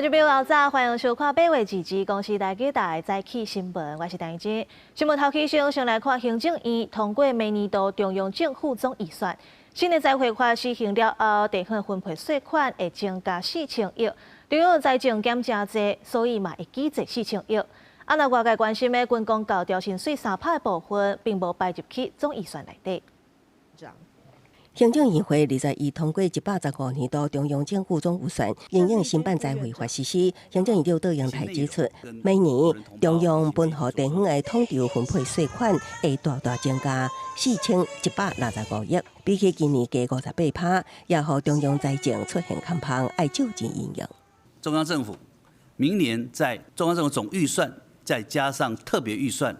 觀眾朋友早，歡迎收看8月2日公視台語台早起新聞，我是陳怡珍。新聞頭起先，先來看行政院通過明年度中央政府總預算。新的財會法施行了後，地方分配稅款會增加4000億，中央財政減誠濟，所以嘛會起濟4000億。啊，若外界關心的軍公教調薪水3趴的部分，並無排入去總預算內底。行政院會21通過115年度中央政府總預算，因應新版財會法實施，行政院長卓榮泰指出，明年中央分予地方的統籌分配稅款會大大增加4165億，比起今年加58趴，也予中央財政出現空縫，愛借錢應用。中央政府明年在中央政府總預算再加上特別預算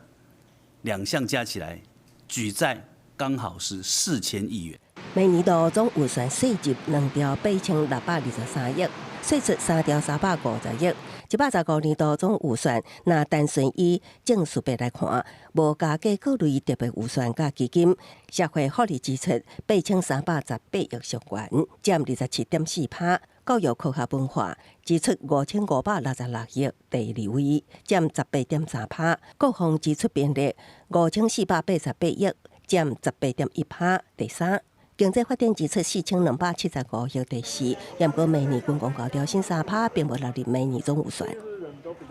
兩項加起來，舉債剛好是4000億元。明年度總預算稅入2兆8623億，歲出3兆350億。115年度總預算，若單純以正數別來看，無加計各類特別預算佮基金，社會福利支出8318億上懸，佔27.4%。教育科學文化支出5566億，第二位，佔18.3%。國防支出編列5488億，佔18.1%，第三。經濟發展支出4275億，第四。毋過明年軍公教調薪3趴，並無納入明年總預算。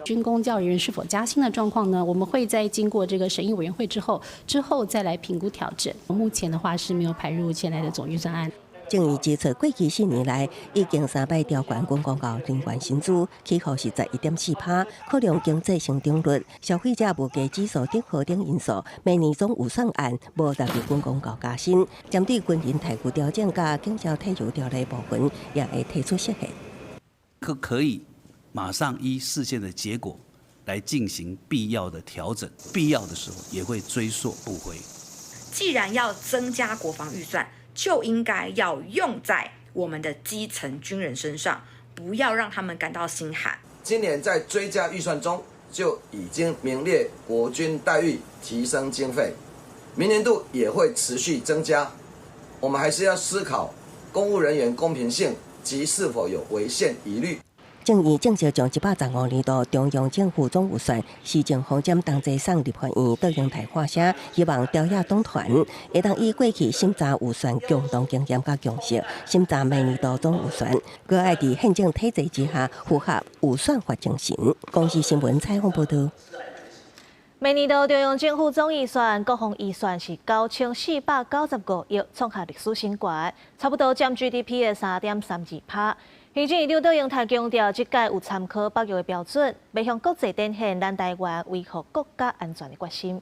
軍公教人員是否加薪的狀況呢？我們會在經過這個審議委員會之後，之後再來評估調整。目前的話是沒有排入現在的總預算案。政院指出，過去4年來已經三擺調懸軍公教人員薪資，起幅是11.4%，考量經濟成長率、消費者物價指數等多等因素，明年總預算案無納入軍公教加薪，針對軍人待遇調整佮警消退休條例部分，也會提出釋憲。可可以馬上依釋憲的結果來進行必要的調整，必要的時候也會追溯補回。既然要增加國防預算，就應該要用在我們的基層軍人身上，不要讓他們感到心寒。今年在追加預算中就已經名列國軍待遇提升經費，明年度也會持續增加。我們還是要思考公務人員公平性及是否有違憲疑慮。政院正式將115年度中央政府總預算施政方針同齊送立法院，卓榮泰發聲，希望朝野黨團會當以過去審查預算共同經驗佮共識，審查明年度總預算，閣愛佇憲政體制之下符合預算法精神。公視新聞採訪報導。明年度中央政府總預算、國防預算是9495億，創下歷史新高，差不多佔 GDP 的3.32%。行政院長卓榮泰強調，這屆有參考北約的標準，欲向國際展現咱台灣維護國家安全的決心。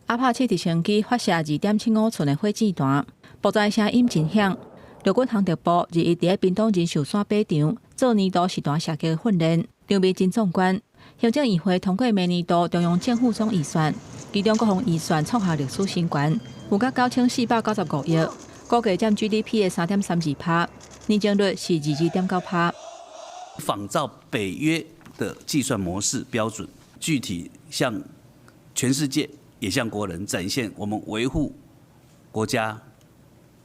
阿帕契直升機發射2.75寸的火箭彈，爆炸聲音真響。陸軍航特部21佇屏東仁壽山靶場做年度實彈射擊訓練，場面真壯觀。行政院會通過明年度中央政府總預算，其中國防預算創下歷史新高，有甲9495億，估計佔 GDP 的3.32%，年增率是22.9%。仿照北約的計算模式標準，具體向全世界也向國人展現我們維護國家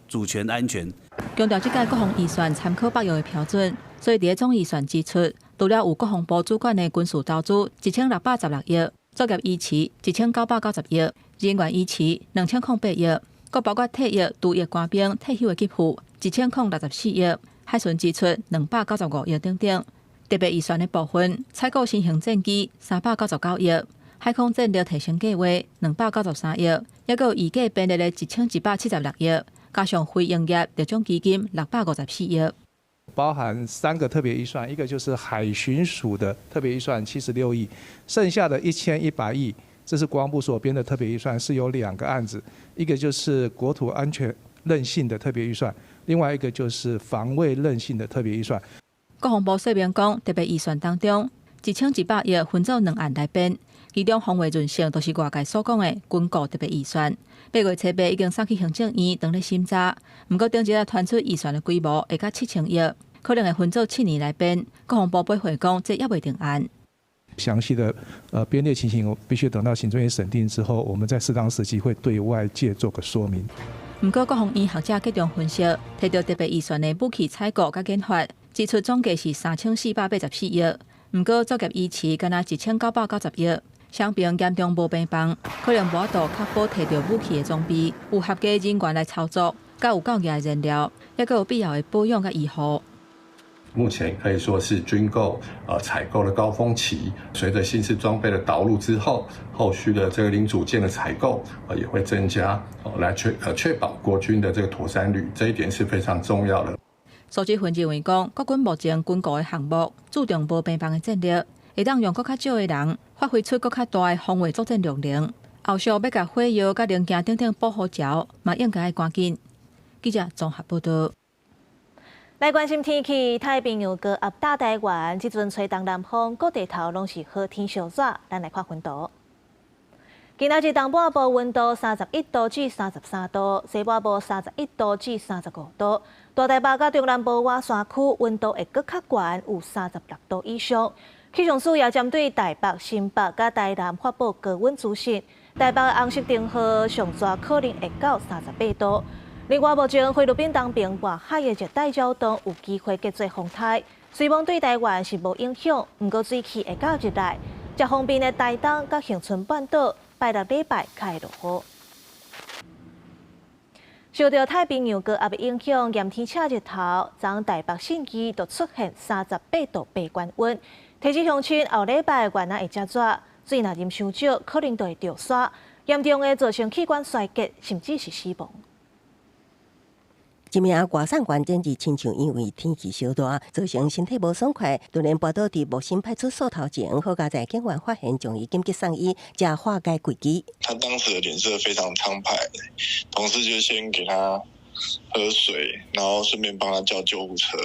主權安全。強調這屆國防預算參考北約的標準，所以佇總預算支出，除了有國防部主管的軍事投資1616億，作業維持1990億，人員維持2008億，閣包括退役、除役官兵退休的給付1064億，海巡支出295億等等。特別預算的部分，採購新型戰機399億，海空戰力提升計劃293億，抑閣有預計編列的1176億。加上非營業特種基金654億，包含三個特別預算，一個就是海巡署的特別預算76億，剩下的1100億，這是國防部所編的特別預算，是有兩個案子，一個就是國土安全韌性的特別預算，另外一個就是防衛韌性的特別預算。國防部說明講，特別預算當中，1100億分做兩案來編，其中防衛韌性就是外界所講的軍購特別預算。8月7日已經送去行政院當咧審查，毋過頂日傳出預算的規模會到7000億，可能會分做7年來編。國防部回覆講，這猶未定案。詳細的編列情形，我必須等到行政院審定之後，我們在適當時機會對外界做個說明。毋過國防院學者結論分析，提著特別預算的武器採購佮研發支出總計是3484億，毋過作業維持干焦1990億，雙邊嚴重無病房，可能無法度確保提著武器的裝備有合格人員來操作，佮有夠額的燃料，抑閣有必要的保養佮醫護。目前可以說是軍購採購的高峰期，隨着新式裝備的導入之後，後續的這個零組件的採購也會增加，來確保國軍的這個妥善率，這一點是非常重要的。蘇志芬認為講，國軍目前軍購的項目注重無病房的戰力，會當用閣較少的人，發揮出閣較大的防衛作戰量能。後續欲共火藥佮零件等等補好招，嘛應該愛趕緊。記者綜合報道。來關心天氣，太平洋高壓大台灣，這陣吹東南風，各地頭攏是好天燒熱。咱來看溫度。今仔日東半部溫度31度至33度，西半部31度至35度。大台北佮中南部外山區溫度會閣較懸，有36度以上。氣象署也針對台北、新北佮台南發布高溫資訊。台北紅色燈號上熱可能會到38度。另外，目前菲律賓東邊外海的熱帶擾動有機會結做風颱，雖罔對台灣是無影響，毋過水汽會較入來。遮方面的台東佮恆春半島，拜六禮拜較會落雨。受著太平洋高壓的影響，炎天赤日頭，昨台北信義就出現38.8度高溫。提醒鄉親後禮拜原來會遮熱，水若啉傷少，可能就會著沙，嚴重會造成器官衰竭，甚至是死亡。一名外送員前日親像因為天氣燒熱，造成身體無爽快，突然跋倒佇木心派出所頭前，好佳哉警員發現將伊緊急送醫，才化解危機。他當時的臉色非常蒼白，同事就先給他喝水，然後順便幫他叫救護車。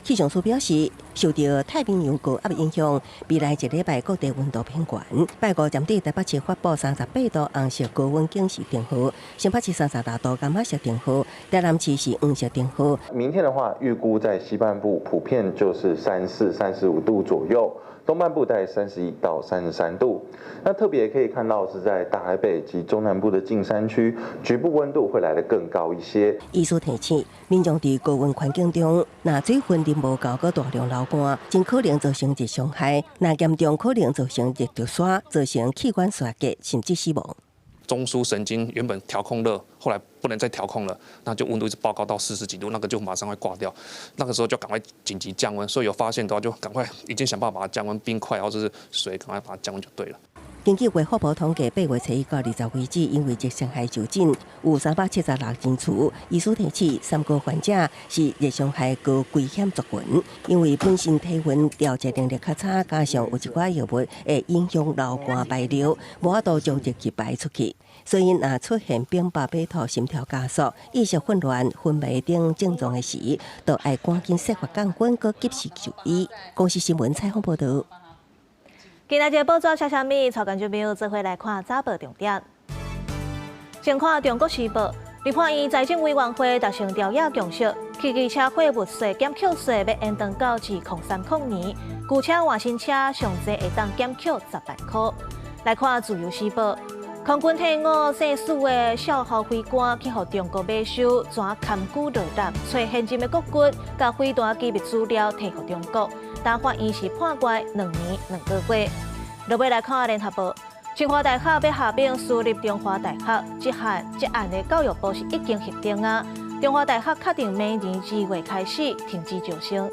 氣象署表示，受著太平洋高壓影響，未來一禮拜各地溫度偏懸。拜五針對台北市發布38度紅色高溫警示燈號，新北市36度柑仔色燈號，台南市是黃色燈號。明天的話，預估在西半部普遍就是34、35度左右。東半部大概31到33度，那特別可以看到是在大台北及中南部的近山區，局部溫度會來得更高一些。醫師提醒，民眾佇高溫環境中，若水分啉無夠，閣大量流汗，真可能造成熱傷害，若嚴重可能造成熱著沙，造成器官衰竭，甚至死亡。中樞神經原本調控熱，後來不能再調控了，那就溫度一直報高到40幾度，那個就馬上會掛掉。那個時候就趕快緊急降溫，所以有發現的話就趕快已經想辦法把它降溫，冰塊或者是水，趕快把它降溫就對了。根據衛福部統計，8月初一到20為止，因為熱傷害就診有376人次。醫師提醒，三高患者是熱傷害高危險族群，因為本身體溫調節能力較差，加上有一寡藥物會影響流汗排尿，無法度將熱氣排出去，所以若出現冰白白兔、心跳加速、意識混亂、昏迷等症狀的時，就愛趕緊設法降溫，閣及時就醫。公視新聞採訪報導。今仔日報紙寫啥物？帶觀眾朋友做伙來看早報重點。先看《中國時報》，立法院財政委員會達成朝野共識，汽機車貨物稅減扣稅欲延長到2030年，舊車換新車上濟會當減扣10萬箍。來看《自由時報》，空軍退伍姓蘇的少校飛官去予中國沒收，怎砍骨落膽，揣現任的國軍，共飛彈機密資料提予中國。但法院是判決2年2個月。落尾來看聯合報，清華大學欲合併私立中華大學，這案的教育部是已經核定啊。中華大學確定明年2月開始停止招生。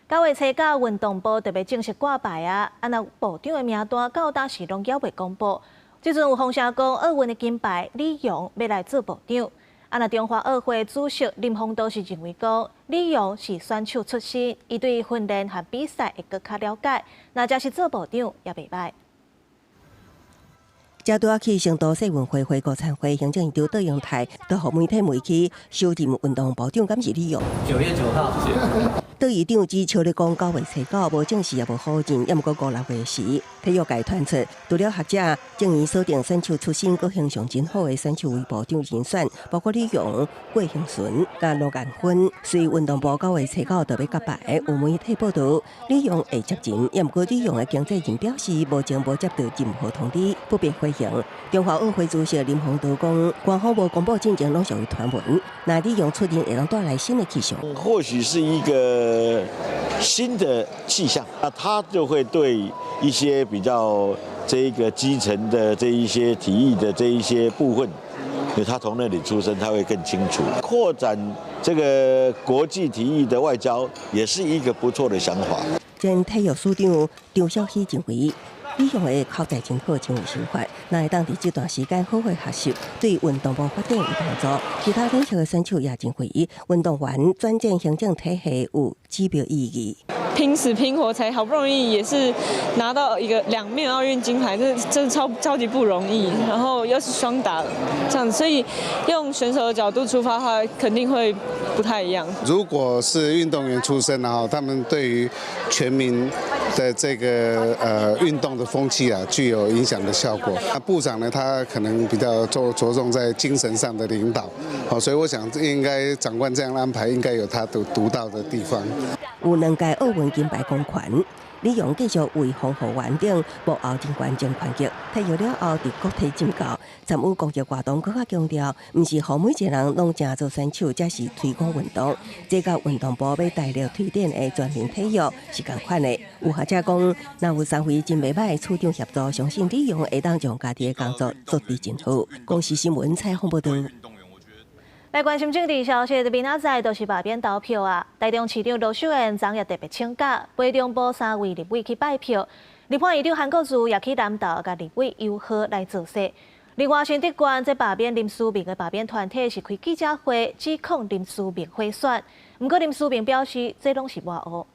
9月初九，運動部就欲正式掛牌啊！啊，若部長的名單到今時攏猶未公布。這陣有風聲講，奧運的金牌李洋欲來做部長。啊，若中華奧會主席林鴻道是認為講，李洋是選手出身，伊對訓練和比賽會閣較了解。若這是做部長也袂䆀。才拄仔去成都世運會回國參會，行政院長卓榮泰都予媒體問起首任運動部長敢是李洋。9月9號，謝謝。卓院長只笑咧講9月初九，無證實也無否認，猶毋過五六月時，體育界傳出，除了學者，政院鎖定選手出身、閣形象真好的選手為部長人選，包括李洋、郭婞淳、佮盧彥芬。隨運動部9月初九就欲揭牌，有媒體報道李洋會接任，猶毋過李洋的經紀人表示，目前無接到任何通知，不便回應。行。中華奧會主席林鴻道講，官方無公布進前攏屬於傳聞，那李勇出任會當帶來新的氣象。或許是一個新的氣象，那他就會對一些比較這個基層的這一些體育的這一些部分，因為他從那裡出身，他會更清楚。擴展這個國際體育的外交，也是一個不錯的想法。前體育署長張小喜認為，李勇的口才真好，真有想法，若會當佇這段時間好好學習，對運動部發展有幫助。其他領域的選手也認為，運動員轉戰行政體系有指標意義。拼死拼活才好不容易也是拿到一個兩面奧運金牌，這真的超級不容易。然後又是雙打這樣，所以用選手的角度出發的話，肯定會不太一樣。如果是運動員出身，然後他們對於全民的這個運動的風氣啊，具有影響的效果。那部長呢，他可能比較着重在精神上的領導，好，所以我想應該長官這樣安排，應該有他獨到的地方。有兩屆奧運金牌貢獻，李勇繼續為防護員等幕後人員爭權力。退休了後，佇國體執教參與公益活動，閣較強調，毋是予每一個人攏成做選手，才是推廣運動。這佮運動部欲大力推展的全民體育是仝款的。有學者講，若有三位真袂䆀的處長協助，相信李勇會當將家己的工作做得真好。公視新聞採訪報導。來關心政治消息，明仔載就是罷免投票啊！台中市長盧秀燕昨日特別請假，陪中部三位立委去拜票。立法院長韓國瑜也去南投，共立委游賀來造勢。另外，新竹縣這罷免林思明的罷免團體是開記者會，指控林思明賄選。毋過林思明表示，這攏是賴烏。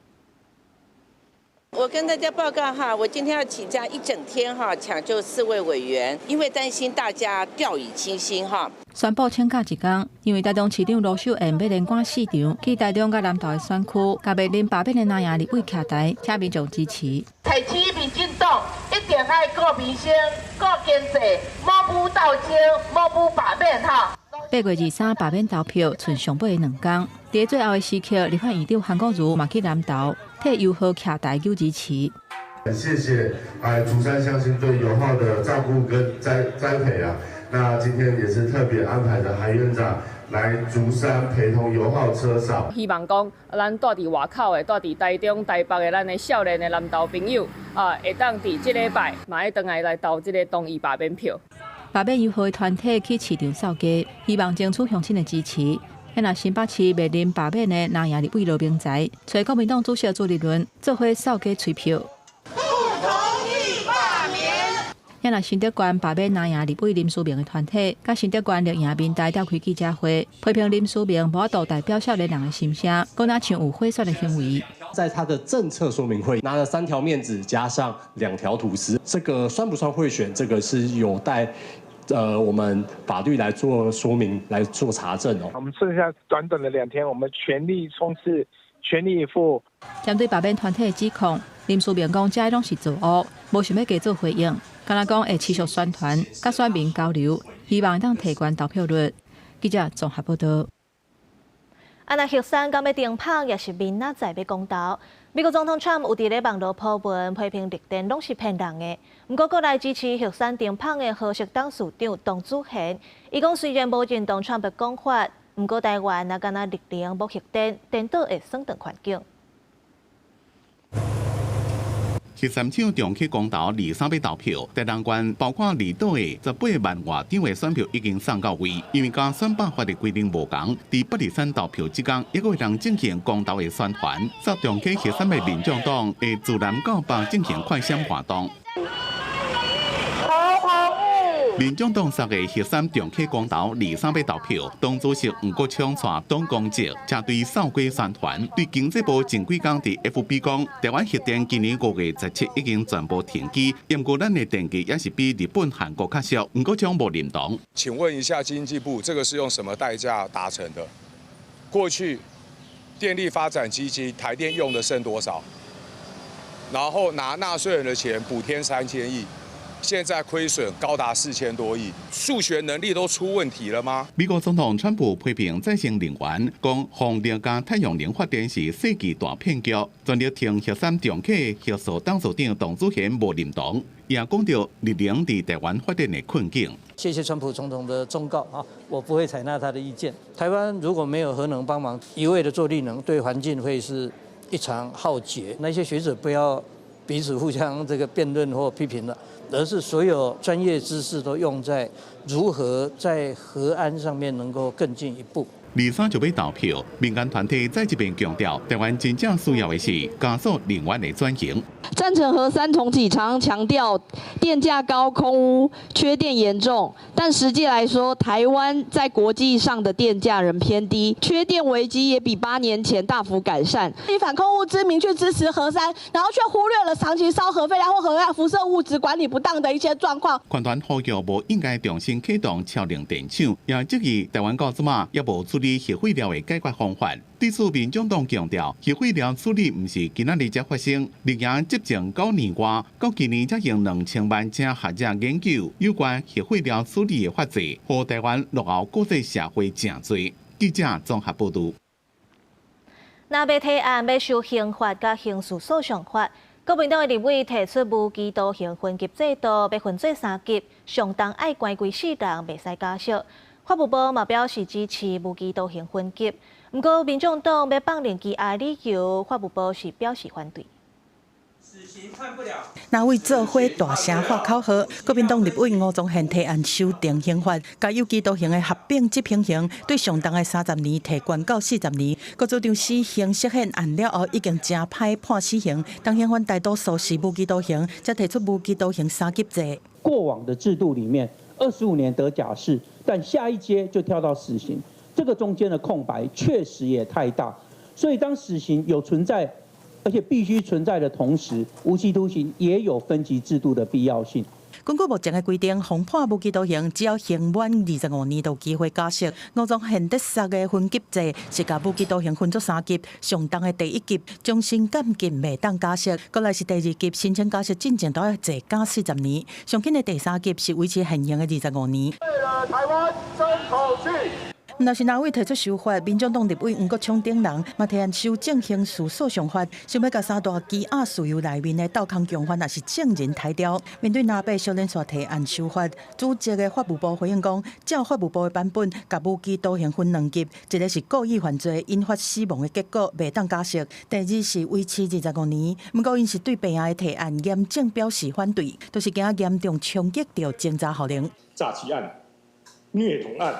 我跟大家報告哈，我今天要請假一整天哈，搶救四位委員，因為擔心大家掉以輕心哈。宣布請假一工，因為台中市長盧秀燕欲連趕四場去台中佮南投的選區，共面臨罷免的藍營立委徛台，請民眾支持。提醒民進黨一定愛顧民生、顧經濟，莫舞鬥爭，莫舞罷免哈。8月23罷免投票，賰上尾的兩工，佇最後的時刻，立法院長韓國瑜嘛去南投替游賀徛台求支持。謝謝竹山鄉親對游皓的照顧跟栽培啊，那今天也是特別安排的韓院長來竹山陪同游皓車嫂。希望講，咱蹛佇外口的、蹛佇台中、台北的咱的少年的南投朋友啊，會當佇這禮拜嘛會轉來來投這個同意罷免票。罷免游賀團體去市場掃街，希望爭取鄉親的支持。若新北市面臨罷免的藍營立委羅明才，揣國民黨主席朱立倫做伙掃街催票。不同意罷免。若新竹縣罷免藍營立委林思明的團體，佮新竹縣綠營民代召開記者會，批評林思明無法度代表少年人的心聲，講若像有賄選的行為。在他的政策說明會拿了三條麵紙加上兩條吐司，這個算不算賄選？這個是有待我們法律來做說明、來做查證哦。我們剩下短短的2天，我們全力衝刺，全力以赴。針對罷免團體的指控，林思明講這攏是造烏，無想欲加做回應。敢若講會持續宣傳，佮選民交流，希望當提懸投票率。記者綜合報道。啊，若核三敢欲停麭，也是明仔載欲公投。美國總統川普有佇咧網路 po 文批評綠電攏是騙人的，毋過閣來支持核三停麭的和碩董事長董子賢，伊講雖然無認同川普講法，毋過台灣若干焦綠能無核電，顛倒會損斷環境。核三廠重啟公投23欲投票，台東縣包括離島的18萬外張的選票已經送到位，因為佮選罷法的規定無仝，佇823投票這工，猶閣會當進行公投的宣傳。煞重啟核三的民眾黨會自南到北進行快閃活動。民眾黨三個核三重啟公投23欲投票，黨主席黃國昌帶黨工職車隊掃街宣傳，對經濟部前幾工佇 FB 講，台灣核電今年5月17已經全部停機，毋過咱的電價也是比日本、韓國較俗。黃國昌無認同。請問一下經濟部，這個是用什麼代價達成的？過去電力發展基金台電用的剩多少？然後拿納稅人的錢補貼3000億。現在虧損高達4000多億，數學能力都出問題了嗎？美國總統川普批評再生能源，講風力佮太陽能發電是世紀大騙局，全力挺核三重啟核四董事長董子賢無認同，也講著綠能佇台灣發電的困境。謝謝川普總統的忠告啊，我不會採納他的意見。台灣如果沒有核能幫忙，一味的做綠能，對環境會是一場浩劫。那些學者不要彼此互相這個辯論或批評了，而是所有專業知識都用在如何在核安上面能夠更進一步。 23就欲投票，民間團體再一遍強調，台灣真正需要的是加速能源的轉型。贊成核三重啟，常常強調電價高、空污、缺電嚴重，但實際來說，台灣在國際上的電價仍偏低，缺電危機也比8年前大幅改善。以反空污之名去支持核三，然後卻忽略了長期燒核廢料或核輻射物質管理不當的一些狀況。群團呼籲無應該重新啟動超能電廠，也質疑台灣到這馬猶無處理核廢料的解決方法。對此，民眾黨強調，核廢料處理毋是今仔日才發生，綠營執政9年外，到今年才用2000萬請學者研究有關核廢料處理的法制，予台灣落後國際社會誠濟。記者綜合報導。若欲提案欲修刑法佮刑事訴訟法，國民黨的立委提出無期徒刑分級制度，欲分做三級，上重愛關規世人，袂使假釋。法務部嘛表示支持無期徒刑分級，毋過民眾黨欲放任羈押理由，法務部是表示反對。藍委做伙大聲喊口號，國民黨立委吳宗憲提案修訂刑法，共有期徒刑的合併執行刑，對上重的30年提懸到40年。閣主張死刑釋憲案了後已經誠歹判死刑，當刑犯大多數是無期徒刑，才提出無期徒刑三級制。過往的制度裡面，25年得假釋，但下一階就跳到死刑，這個中間的空白確實也太大，所以當死刑有存在，而且必須存在的同時，無期徒刑也有分級制度的必要性。根據目前的規定，予判無期徒刑，只要刑滿25年就有機會假釋。吳宗憲得殺的分級制是共無期徒刑分做三級，上重的第一級終身監禁袂當假釋，過來是第二級申請假釋進前都愛坐監40年，上緊的第三級是維持現行的25年。為了台灣爭口氣。若是藍委提出修法，民眾黨立委黃國昌等人嘛提案修正刑事訴訟法，想欲共三大羈押事由內面的鬥空共犯，抑是證人刣掉。面對藍白小連續提案修法，主責的法務部回應講，照法務部的版本，共無期徒刑分兩級，一個是故意犯罪引發死亡的結果，袂當假釋；第二是維持25年。毋過𪜶是對白營的提案嚴正表示反對，就是驚嚴重衝擊著偵查效能。詐欺案、虐童案，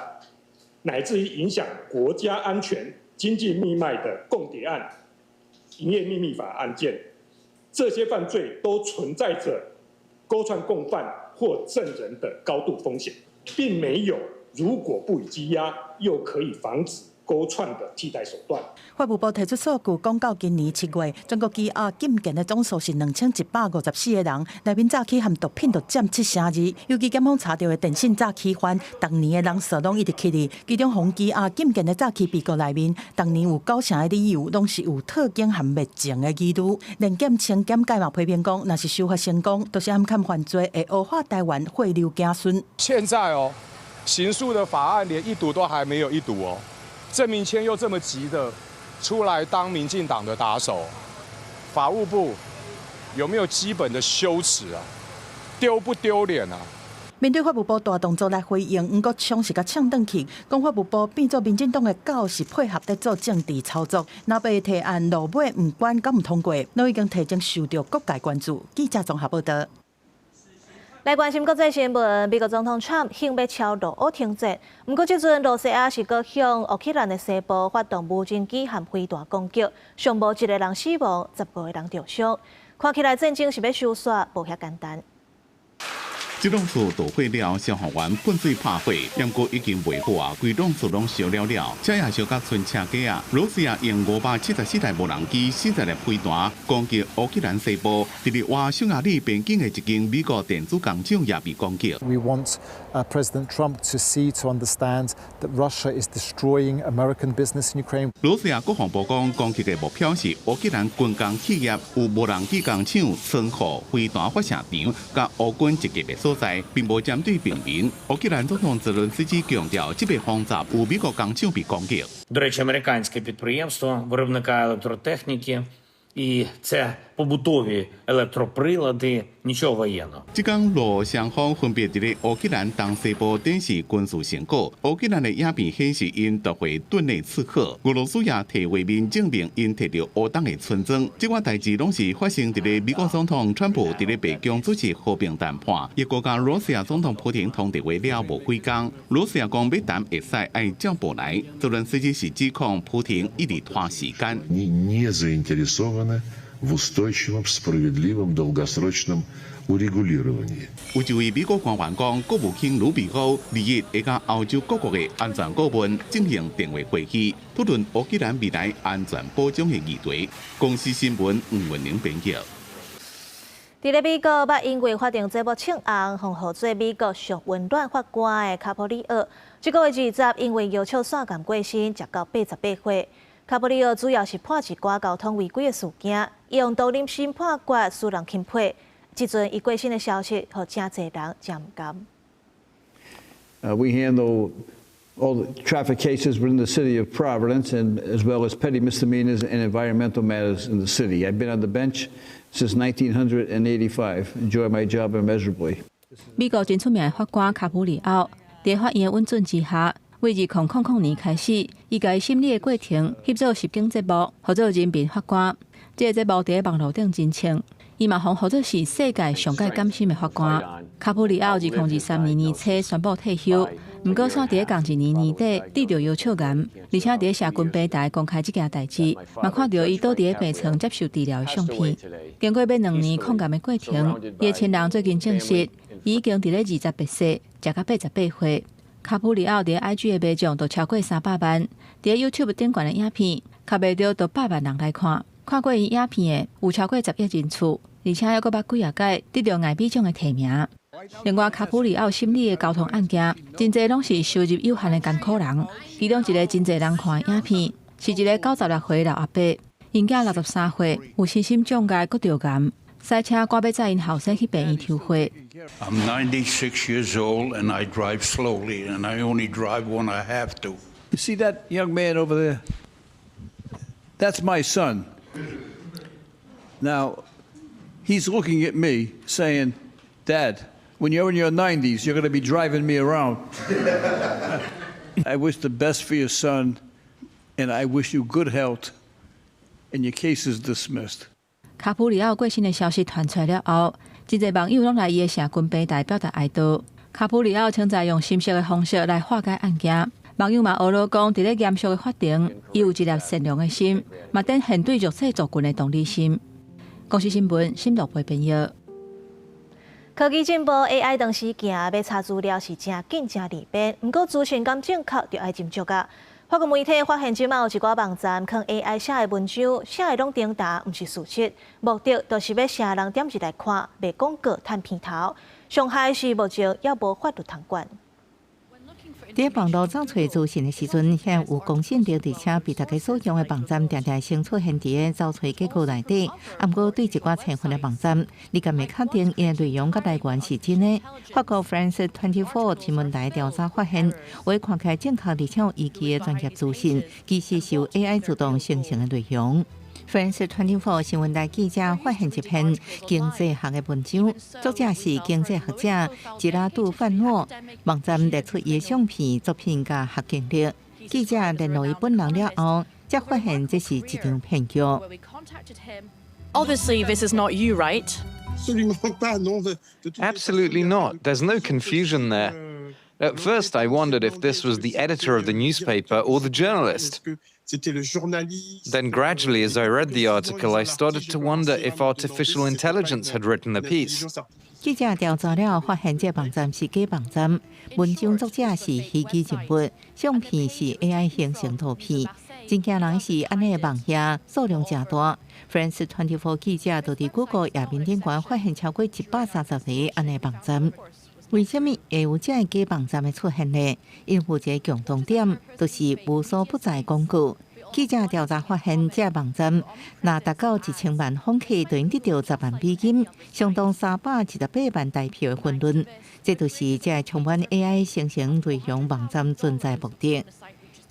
乃至於影響國家安全、經濟命脈的共諜案、營業秘密法案件，這些犯罪都存在着勾串共犯或證人的高度風險，並沒有如果不予羈押，又可以防止勾串的替代手段。法務部提出數據，講到今年7月，全國羈押禁見的總數是2154個人，內面詐欺和毒品都佔72%。尤其檢方查著的電信詐欺犯，逐年的人數攏一直起哩。其中，予羈押禁見的詐欺被告內面，逐年有9成的理由攏是有套警和滅證的疑慮。連檢稱檢界嘛批評講，若是修法成功，就是暗崁犯罪會惡化台灣匯流子孫。現在哦，刑訴的法案連一讀都還沒有一讀哦。鄭明謙又這麼急的出來當民進黨的打手，法務部有沒有基本的羞恥啊？丟不丟臉啊？面對法務部大動作來回應，黃國昌是共嗆轉去，講法務部變做民進黨的狗，是配合佇做政治操作。藍白提案落尾毋管敢毋通過，攏已經提前受著各界關注。記者綜合報導。來關心國際新聞，美國總統川普興欲敲羅烏停戰，毋過這陣羅西亞是閣向烏克蘭的西部發動無人機和飛彈攻擊，上無一個人死亡，15個人著傷。看起來戰爭是欲收煞，無遐簡單。這棟厝導火了，消防員噴水拍火，毋過已經袂好啊，規棟厝攏燒了了，車也燒甲賰車架啊。羅西亞用574台無人機、40粒飛彈攻擊烏克蘭西部，佇咧瓦匈牙利邊境的一間美國電子工廠也被攻擊。 We want President Trump to see, to understand that Russia is destroying American business in Ukraine. 羅西亞國防部講，攻擊的目標是烏克蘭軍工企業、有無人機工廠、倉庫、飛彈發射場佮烏軍集結的所在，並無針對平民。烏克蘭總統澤倫斯基強調，這擺空襲有美國工廠被攻擊。 До речі, американське підприємство виробника електротехніки, і це побутові електроприлади, нічого воєнного. 這工羅雙方分別佇咧烏克蘭東西部展示軍事成果。烏克蘭的影片顯示𪜶奪回頓內茨克，俄羅斯也提畫面證明𪜶提著烏東的村莊。這寡代誌攏是發生佇咧美國總統川普佇咧白宮主持和平談判，伊閣佮羅西亞總統普廷通電話了無幾工。羅西亞講欲談會使愛照步來，澤倫斯基是指控普廷一直拖時間。 Они не заинтересованы в устойчивом, справедливом, долгосрочном урегулировании. 有一位美國官員講，國務卿魯比歐2日會佮歐洲各國的安全顧問進行電話會議，討論烏克蘭未來安全保障的議題。公視新聞吳文玲編輯。佇咧美國，捌因為法庭節目唱紅，予號做美國上溫暖法官的卡普里奧，這個月20因為腰笑腺癌過身，食到88歲。卡普里奧主要是判一寡交通違規的事件，伊用獨立審判決使人欽佩。這陣伊過身的消息，予誠濟人誠毋甘。 We handle all the traffic cases within the city of Providence, and as well as petty misdemeanors and environmental matters in the city. I've been on the bench since 1985. Enjoy my job immeasurably. 美國真出名的法官卡普里奧，佇法院的允准之下，為2000年開始，伊共伊審理的過程翕做實境節目，號做人民法官。這个節目佇咧網路頂真衝，伊嘛予號做是世界上蓋甘心的法官。卡普里奧2023年年初宣布退休，毋過煞佇咧仝一年年底得著腰笑癌，而且佇咧社群平台公開這件代誌，嘛看著伊倒佇咧病床接受治療的相片。經過欲2年抗癌的過程，伊的親人最近證實，伊已經佇咧20日逝，食到88歲。卡普里奧佇 IG 的買獎都超過300萬，佇 YouTube 頂懸的影片，較袂著都100萬人來看。看過伊影片的有超過10億人次，而且猶閣捌幾仔擺得著艾美獎的提名。另外，卡普里奧審理的交通案件，真濟攏是收入有限的艱苦人。其中一个真濟人看的影片，是一个96歲老阿伯，𪜶囝63歲，有身心障礙，閣著癌，賽車趕欲載𪜶後生去病院抽血。 I'm 96 years old and I drive slowly and I only drive when I have to. You see that young man over there? That's my son. Now, he's looking at me saying, "Dad, when you're in your 90s, you're going to be driving me around." I wish the best for your son, and I wish you good health, and your case is dismissed. 卡普里奧過身的消息傳出來了後，真濟網友攏來伊的社群平台表達哀悼。卡普里奧稱讚用心適的方式來化解案件，網友嘛學囉講，佇咧嚴肅的法庭，伊有一粒善良的心，嘛展現對弱勢族群的同理心。公視新聞，新樂貝編譯。科技進步，AI 當時行，欲查資料是誠緊誠利便，毋過資訊敢正確，就愛斟酌啊。法國媒體發現，這馬有一寡網站囥 AI 寫的文章，寫的攏顛倒，毋是事實，目的就是欲吸人點入來看，賣廣告趁片頭。傷害是目前猶無法律通管。佇網路找揣資訊的時陣，遐有公信力，而且被大家所用的網站，定定先出現佇个找揣結果內底。啊，毋過對一寡成分的網站，你敢會確定伊的內容佮來源是真的？法國 France 24新聞台調查發現，有看起來正確而且有依據的專業資訊，其實是由 AI 自動生成的內容。France 24新聞台記者發現一篇經濟學的文章，作者是經濟學者吉拉杜范諾。網站列出伊的相片、作品佮學經歷。記者聯絡伊本人了後，才發現這是一場騙局。 Obviously, this is not you, right? Absolutely not. There's no confusion there. At first, I wondered if this was the editor of the newspaper or the journalist. Then gradually, as I read the article, I started to wonder if artificial intelligence had written the piece. 記者調查了，發現這網站是假網站，文章作者是虛擬人物，相片是 AI 生成圖片。真驚人是按呢網頁數量誠大。France 24記者就佇 Google 頁面頂懸發現超過130個按呢網站。為啥物會有這个假網站的出現呢？因為有一个共同點，就是無所不在廣告。記者調查發現，這網站若達到1000萬訪客，就會得著10萬美金，相當318萬台票的分潤。這就是這充滿 AI 生成內容網站存在目的。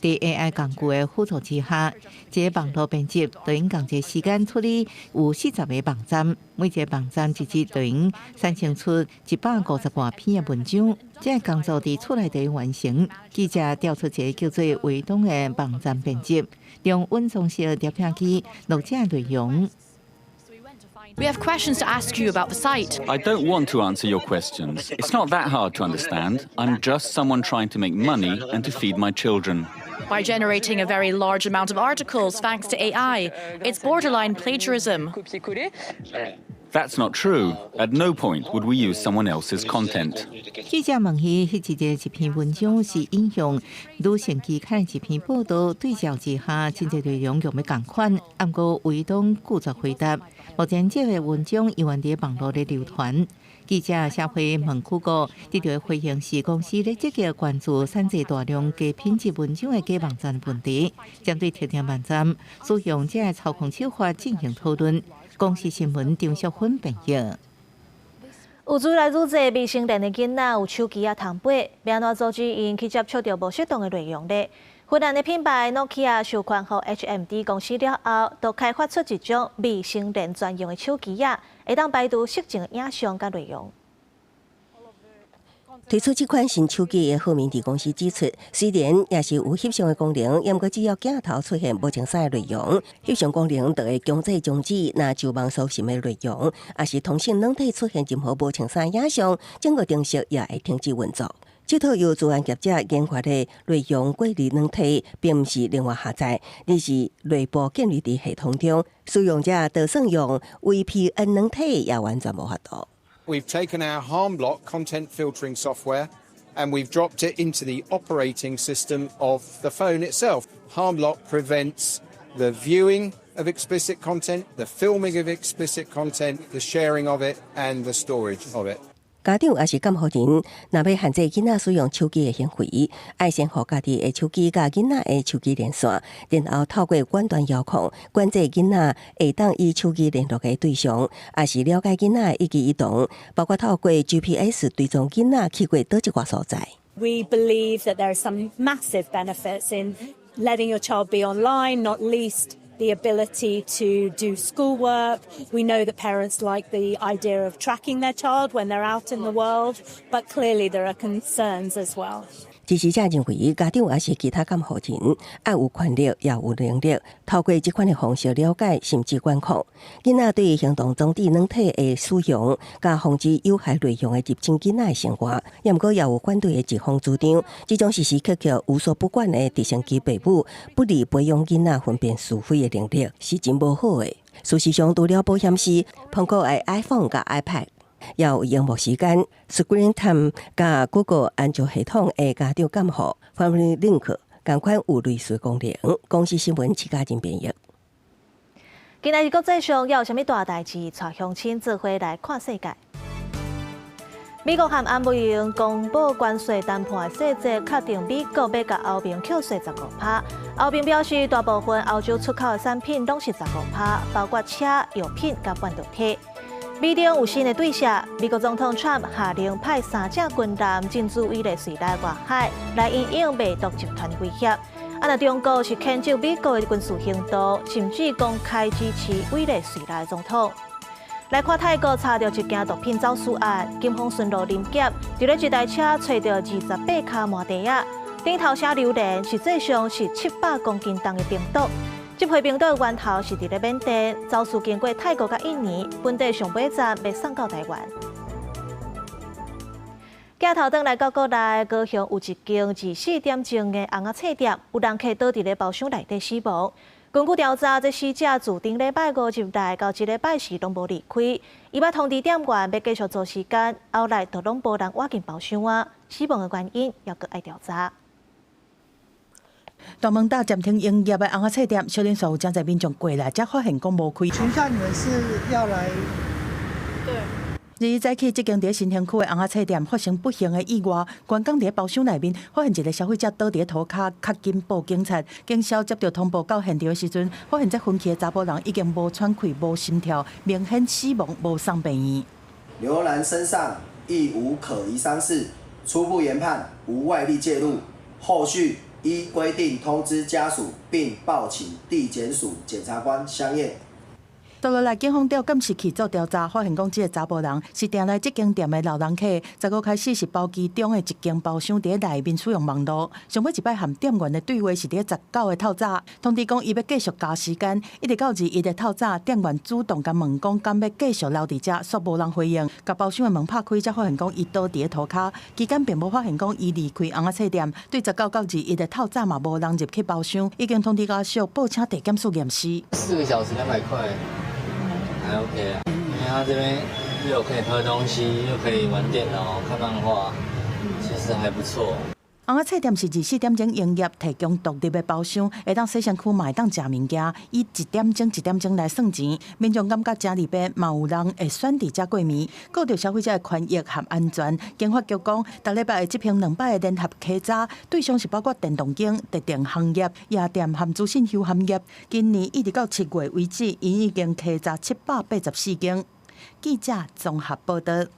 佇 AI 工具的輔助之下，這個網路編輯就用仝一個時間處理有40個網站，每一個網站一日就用產生出150外篇的文章。這個工作佇厝內底完成。記者調出一個叫做維東的網站編輯，用穩裝式攝影機錄這內容。 We have questions to ask you about the site. I don't want to answer your questions. It's not that hard to understand. I'm just someone trying to make money and to feed my children. By generating a very large amount of articles thanks to AI, it's borderline plagiarism. That's not true. At no point would we use someone else's content. 記者問伊，彼一個一篇文章是引用女性期刊的一篇報道，對照之下，真濟內容用欲仝款，毋過維東拒絕回答。目前這個文章猶原佇網路咧流傳。記者寫回問 Google，得著的回應是公司咧積極關注產製大量低品質文章的假網站問題，針對特定網站使用這个操控手法進行討論。公視新聞張淑芬編譯。有愈來愈濟未成年的囡仔有手機仔通背，欲按怎阻止𪜶去接觸著無適當的內容咧？芬蘭的品牌 Nokia 授權予 HMD 公司了後，就開發出一種未成年專用的手機仔，會當排除色情影像佮內容。推出這款新手機的浩明迪公司指出，雖然也是有翕相的功能，毋過只要鏡頭出現無穿衫的內容，翕相功能就會強制終止。若就網搜尋的內容，抑是通訊軟體出現任何無穿衫影像，整個程式也會停止運作。這套由資安業者研發的內容過濾軟體，並毋是另外下載，而是內部建立佇系統中，使用者就算用 VPN 軟體也完全無法度。 We've taken our HarmBlock content filtering software and we've dropped it into the operating system of the phone itself. HarmBlock prevents the viewing of explicit content, the filming of explicit content, the sharing of it, and the storage of it. 家長抑是監護人，若欲限制囡仔使用手機的行為，愛先予家己的手機佮囡仔的手機連線，然後透過遠端遙控管制囡仔會當以手機聯絡的對象，抑是了解囡仔的一舉一動，包括透過 GPS 追蹤囡仔去過佗一寡所在。 We believe that there are some massive benefits in letting your child be online, not least the ability to do schoolwork. We know that parents like the idea of tracking their child when they're out in the world, but clearly there are concerns as well. 支持者認為，家長抑是其他監護人，愛有權力也有能力，透過這款的方式了解甚至管控囡仔對行動裝置軟體的使用，佮防止有害內容的入侵囡仔的生活。也毋過也有反對的一方主張，這種時時刻刻無所不管的直升機爸母，不利培養囡仔分辨是非的能力，是真無好的。事實上，除了保險絲，蘋果的 iPhone 佮 iPad，也有螢幕時間、Screen Time 佮 Google 安卓系統的家長監護、Family Link，仝款有類似功能。公視新聞，徐家仁編譯。今仔日國際上猶有啥物大代誌？帶鄉親做伙來看世界。美國和歐盟公布關稅談判的細節，確定美國欲共歐盟扣稅15%。歐盟表示，大部分歐洲出口的產品攏是十五趴，包括車、藥品佮半導體。美中有新的對峙，美國總統川普下令派三隻軍艦進駐委內瑞拉外海，來因應賣毒集團的威脅。啊，若中國是譴責美國的軍事行動，甚至公開支持委內瑞拉的總統。來看泰國查著一件毒品走私案，警方巡邏臨檢，佇咧一台車揣著28跤麻袋仔，頂頭寫榴蓮，實際上是700公斤重的冰毒。這批冰毒的源頭是佇咧緬甸，走私經過泰國佮印尼，本地上尾站欲送到台灣。鏡頭轉來到國內，高雄有一間24點鐘的尪仔冊店，有人客倒佇咧包廂內底死亡。根據調查，這死者自頂禮拜五入來到這禮拜四攏無離開。伊捌通知店員欲繼續做時間，後來都攏無人倚近包廂啊。死亡的原因猶閣愛調查。大門大暫停營業的尪仔冊店，小連續有誠濟民眾過來，才發現講無開。請問下你們是要來？對。日早起，這間佇新興區的尪仔冊店發生不幸的意外，員工佇包廂內面發現一个消費者倒佇塗跤，較緊報警察。警消接到通報到現場的時陣，發現這昏去的查埔人已經無喘氣、無心跳，明顯死亡，無送病院。劉男身上亦無可疑傷勢，初步研判無外力介入，後續依規定通知家屬並報請地檢署檢察官相驗。倒落來，警方調監視器做調查，發現講這个查埔人是定來這間店的老人客。15開始是包其中的一間包廂佇內面使用網路。上尾一擺和店員的對話是佇19的透早，通知講伊欲繼續加時間，一直到21的透早，店員主動共問講敢欲繼續留佇遮，煞無人回應。共包廂的門拍開，才發現講伊倒佇塗跤，期間並無發現講伊離開尪仔冊店。對19到21的透早嘛無人入去包廂，已經通知家屬報請地檢署驗屍。 4個小時200塊。還 OK 啊，因為他這邊又可以喝東西，又可以玩電腦、看漫畫，其實還不錯。尪仔冊店是24點鐘營業，提供獨立的包廂，會當洗身軀，嘛會當食物件，以一點鐘一點鐘來算錢。民眾感覺誠利便，嘛有人會選佇遮過暝，顧著消費者的權益和安全。經發局講，逐禮拜會執行兩擺的聯合稽查，對象是包括電動間、特定行業、夜店和資訊休閒業。今年一直到7月為止，𪜶已經稽查784間。記者綜合報道。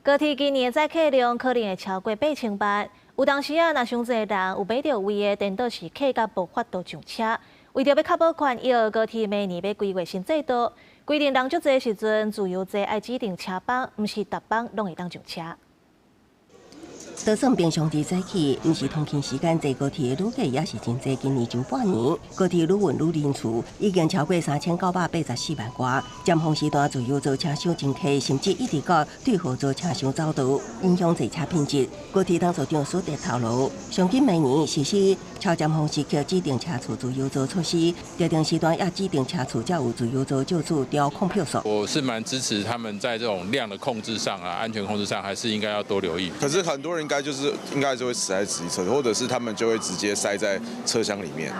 高鐵今年的載客量可能會超過8000萬。有當時啊，若傷濟人有買著位的，顛倒是客甲無法度上車。為著欲確保權益，高鐵明年欲規劃新制度，規定人足濟時陣，自由座愛指定車班，毋是逐班攏會當上車。就算平常時早起，毋是通勤時間坐高鐵的旅客也是真濟。今年上半年，高鐵旅運旅人次已經超過3984萬外。尖峰時段自由座車廂真客，甚至一直到對號座車廂走道，影響坐車品質。高鐵董事長蘇德透露，上緊明年實施超尖峰時刻指定車次自由座措施，特定時段也指定車次才有自由座借此調控票數。我是蠻支持他們在這種量的控制上啊，安全控制上，還是應該要多留意。可是很多人應該就是應該就會死在自己車，或者是他們就會直接塞在車廂裡面。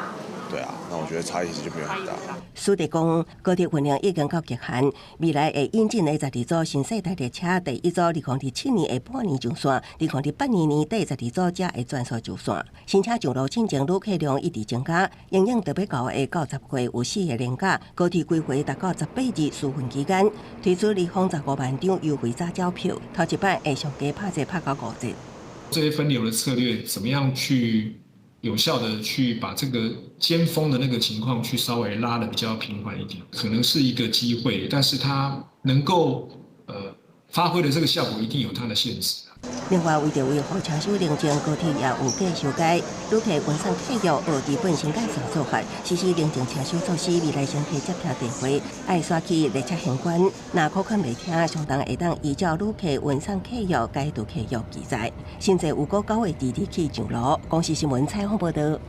對啊，那我覺得差異其實就沒有很大。蘇德講，高鐵運量已經到極限，未來會引進的12組新世代列車，第一組2027年下半年上線，2028年年底12組才會全數上線。新車上路進前，旅客量一直增加，營養特別高的到10月有四個連假，高鐵規劃達到18日試運期間推出215萬張優惠早鳥票，頭一擺會上加拍折拍到5折。這些分流的策略，怎麼樣去有效的去把這個尖峰的那個情況去稍微拉得比較平緩一點，可能是一個機會，但是它能夠發揮的這個效果一定有它的限制。另外，為著維護車廂寧靜，高鐵也有計修改旅客運送客約學基本新改善做法，實施寧靜車廂措施。未來乘客接聽電話愛刷去列車玄關，若扣款袂聽，相當會當依照旅客運送客約解除契約記載。新制預估9月22日起上路。公視新聞採訪報道。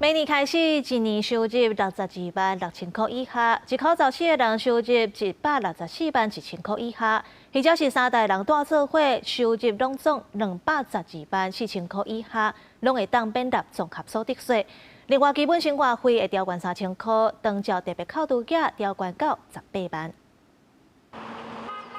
明年開始，一年收入62萬6千箍以下，一口十四个人收入164萬1千箍以下，或者是三代人蹛做伙收入攏總212萬4千箍以下，攏會當免納綜合所得稅。另外，基本生活費會調懸3000箍，長照特別扣除額調懸到18萬。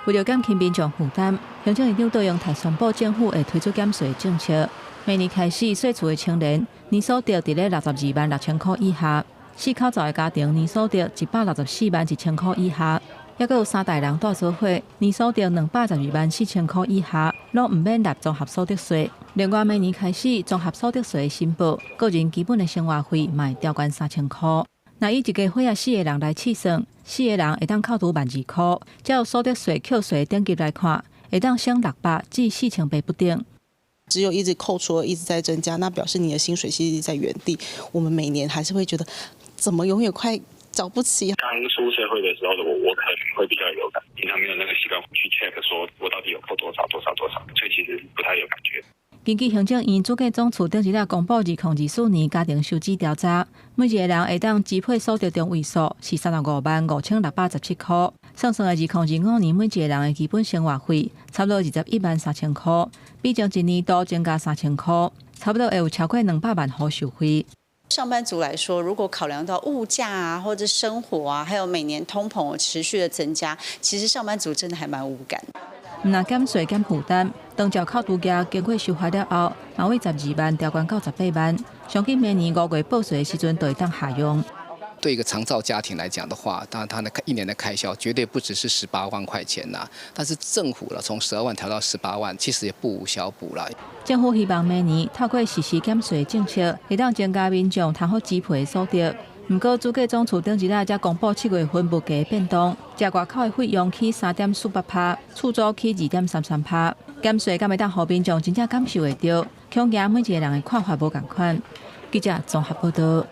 為著減輕民眾負擔，行政院長卓榮泰宣布，政府會推出減稅政策。明年開始，細厝的青年年所得佇咧62萬6千箍以下，四口十个家庭年所得164萬1千箍以下，抑閣有三代人蹛做伙，年所得212萬4千箍以下，攏毋免納綜合所得稅。另外，明年開始，綜合所得稅申報，個人基本的生活費嘛會調懸3000箍。若以一家伙仔四個人來試算，四個人會當扣除12,000箍，照所得稅扣稅等級來看，會當省600至4800不等。只有一直扣除，一直在增加，那表示你的薪水其實在原地。我們每年還是會覺得，怎麼永遠快找不齊。剛出社會的時候的我，我可能會比較有感，平常沒有那個習慣去 check，說我到底有扣多少多少多少，所以其實不太有感覺。根據行政院主計總處頂一日公布2024年家庭收支調查，每一個人會當支配所得中位數是355,617箍。算算的2025年每一個人的基本生活費差不多213,000箍，比前一年度增加3000箍，差不多會有超過200萬戶受惠。上班族來說，如果考量到物價啊，或者生活啊，還有每年通膨持續的增加，其實上班族真的還蠻無感。毋但減稅減負擔，長照扣除額經過修法了後，嘛為12萬調懸到18萬，上緊明年5月報稅的時陣就會當下用。對一個長照家庭來講的話，當然他的一年的開銷絕對不只是十八萬塊錢啦。但是政府了從12萬調到十八萬，其實也不無小補啦。政府希望明年透過實施減稅政策，會當增加民眾通好支配的所得。毋過，主計總處頂一日才公布7月份物價變動，食外口的費用起3.48%，厝租起2.33%。減稅敢會當予民眾真正感受會著？恐驚每一個人的看法無仝款。記者綜合報道。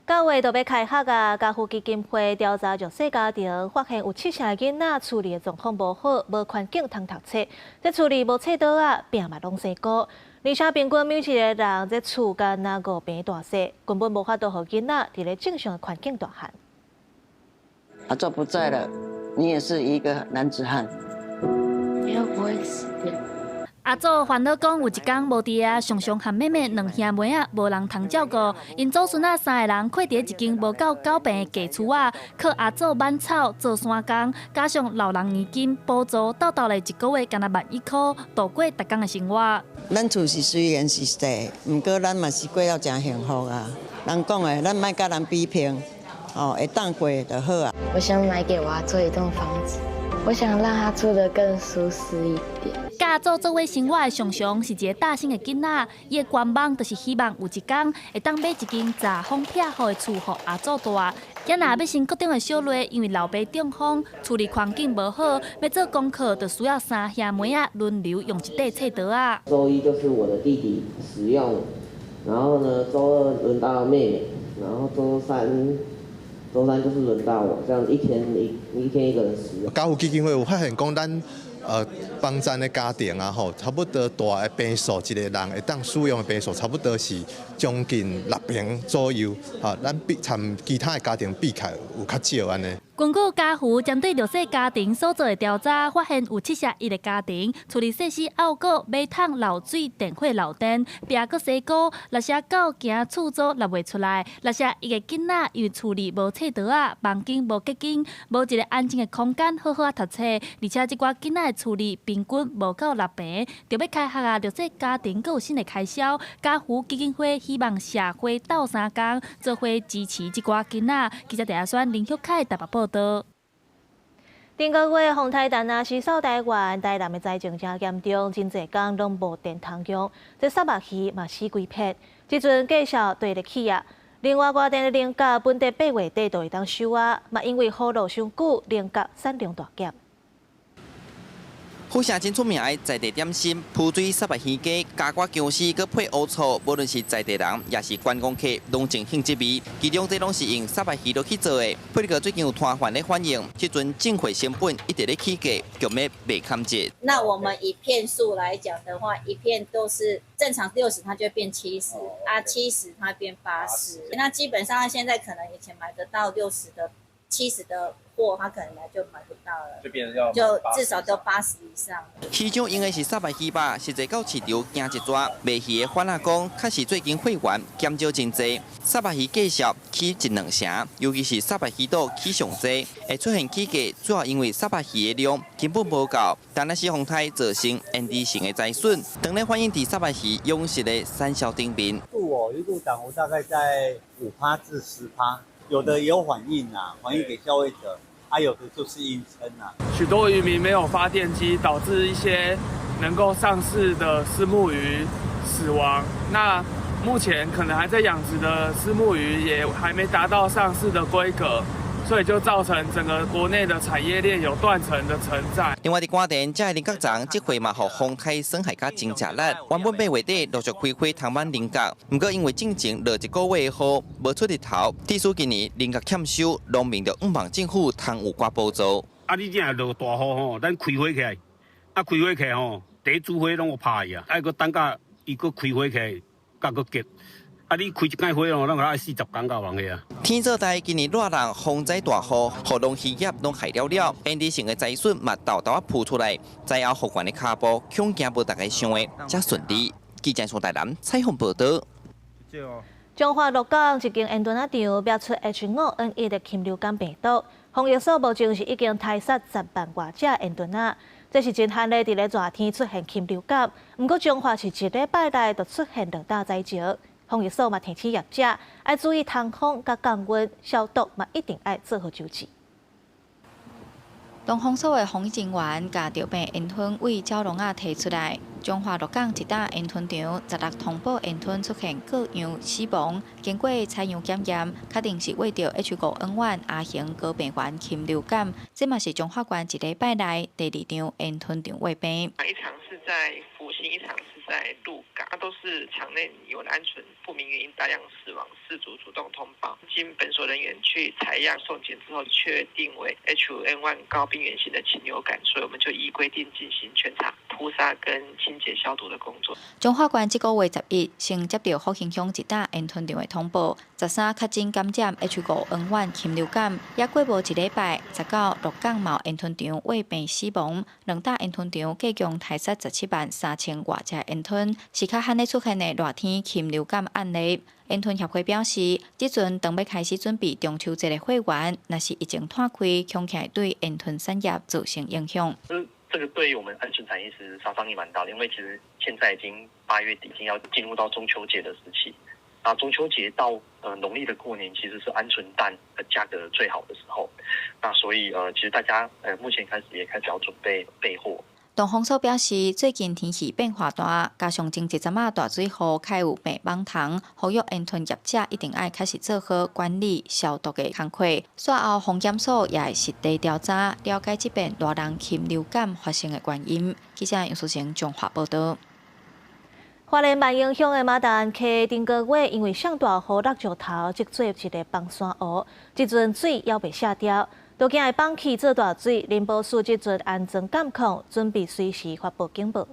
9月就欲開學啊！家扶基金會調查弱勢家庭，發現有七成的囡仔厝裡的狀況無好，無環境通讀冊。這厝裡無冊桌仔，壁嘛攏生菇，而且平均每一個人這厝干焦五坪大細，根本無法度予囡仔佇咧正常的環境大漢。阿祖不在了，你也是一個男子漢，你又不會死掉。阿祖煩惱講，有一工無佇遐，常常和妹妹兩兄妹仔無人通照顧，𪜶祖孫仔三个人困佇一間無夠9坪的舊厝仔，靠阿祖挽草做山工，加上老人年金補助，鬥鬥咧一個月干焦1.1萬箍，度過逐工的生活。咱厝是雖然是細，毋過咱嘛是過了誠幸福啊。人講的，咱莫佮人比拼，哦，會當過就好啊。我想買給我阿祖一棟房子，我想讓他住得更舒適一點。佮阿祖做伙生活的常常是一个貼心的囡仔，伊的願望就是希望有一工會當買一間遮風避雨的厝予阿祖蹛。也若欲升國中的小麗，因為老爸中風，厝裡環境無好，欲做功課就需要三兄妹仔輪流用一塊冊桌仔。週一就是我的弟弟使用，然後呢，週二輪到妹妹，然後週三就是輪到我，這樣一天一天一個人使用。家扶基金會有發現講，咱幫贊的家庭啊吼，差不多蹛的坪數一個人會當使用的坪數，差不多是將近6坪左右，吼，咱比參其他的家庭比起來有較少按呢。根據家扶針對弱勢家庭所做的調查，發現有71個家庭厝裡設施漚閣，馬桶漏水、電火漏電，壁閣生菇，若是狗驚厝租納袂出來，若是伊个囡仔因為厝裡無冊桌仔，房間無隔間，無一個安靜的空間好好仔讀冊，而且這寡囡仔的厝裡平均無夠6坪，就欲開學啊，弱勢家庭閣有新的開銷。家扶基金會希望社會鬥相共，做伙支持這寡囡仔。記者鄭亞宣、林旭凱台北報道。頂個月風颱陳啊，襲掃台灣，台南的災情誠嚴重，真濟工攏無電通用，這虱目魚嘛死規片。這陣繼續地咧起啊。另外，外電的菱角本地8月底就會當收啊，嘛因為雨落傷久，菱角產量大減。府城真出名的在地點心，浮水虱目魚羹，加掛薑絲，閣配烏醋，無論是在地人，抑是觀光客，攏真興這味。其中這攏是用虱目魚落去做的。不過最近有攤販咧反映，這陣進貨成本一直咧起價，強欲賣崁折。那我們以片數來講的話，一片都是正常60，它就會變七十，啊七十它變80。那基本上現在可能以前買得到60的、七十的貨，他可能來就買不到了，就變成要就至少都80以上。市場用的是虱目魚肉，實際到市場驚一逝。賣魚的販仔講，確實最近貨源減少真濟，虱目魚價數起一兩成，尤其是虱目魚肚起上濟，會出現起價，主要因為虱目魚的量根本無夠，但若是風颱造成延遲性的災損，當咧反映佇虱目魚養殖的產銷頂面。度哦，一度漲幅大概在5趴至10趴，有的有反應啊，反映給消費者。啊，有的就是硬撐啊。許多漁民沒有發電機，導致一些能夠上市的虱目魚死亡。那目前可能還在養殖的虱目魚也還沒達到上市的規格，所以就造成整個國內的產業鏈有斷層的存在。另外，佇關田這个菱角欉，這回嘛予風颱損害甲真食力。原本8月底陸續開花通滿菱角，毋過因為進前落一個月的雨，無出日頭，致使今年菱角欠收，農民就向望政府通有寡補助。啊，你這落大雨吼，咱開花起來，啊開花起來吼，第一主花攏有拍去啊，愛閣等甲伊閣開花起來，才閣結。啊！你開一擺花哦，攏愛40工到亡去啊！天做代今年熱人風災大雨，予農漁業攏害了了，煙地性的災損嘛沓沓仔浮出來，災後復原的跤步恐驚無大家想的遮順利。記者從台南採訪報導。彰化鹿港一間煙墩仔場驗出 H5N1 的禽流感病毒，防疫所目前是已經篩殺10萬外隻煙墩仔，這是真罕咧，佇咧熱天出現禽流感。毋過彰化是一禮拜內就出現兩大災情。防疫所嘛提醒業者愛注意通風佮降溫消毒嘛，一定愛做好周至。農防所的防疫人員共著病煙熏對鳥籠仔提出來，彰化鹿港一搭煙熏場16通報煙熏出現各樣死亡，經過採樣檢驗，確定是患著 H5N1 亞型高病原禽流感。這嘛是彰化縣一禮拜內第二場煙熏場患病。一場是在福興，一場是在鹿港，都是場內有鵪鶉不明原因大量死亡，飼主主動通報，經本所人員去採樣送檢之後，確定為 H5N1 高病原性的禽流感，所以我們就依規定進行全場撲殺跟清潔消毒的工作。彰化縣這個月11先接到復興鄉一搭煙熏場的通報，13確診感染 H5N1 禽流感，猶過無一禮拜，19鹿港嘛有煙熏場患病死亡，兩搭煙熏場計共刣殺173,000外隻煙熏，是較罕咧出現的熱天禽流感案例。煙熏協會表示，這陣當欲開始準備中秋節的會員，若是疫情拖開，恐驚會對煙熏產業造成影響。這個對於我們鵪鶉產業其實殺傷力蠻大的，因為其實現在已經8月底，已經要進入到中秋節的時期。那中秋節到農曆的過年，其實是鵪鶉蛋的價格最好的時候。那所以其實大家目前開始也開始要準備備貨。農防所表示，最近天氣變化大，加上前一陣仔大水雨，較有病蠓蟲，呼籲煙熏業者一定愛開始做好管理消毒的工課。煞後防檢所也會實地調查，了解這遍熱人禽流感發生的原因。記者楊淑賢彰化報導。花蓮萬榮鄉的馬大安溪頂個月因為上大雨落石頭積做一个崩山湖，這陣水猶未卸掉，都驚會崩起做大水。林保署這陣安裝監控，準備隨時發布警報。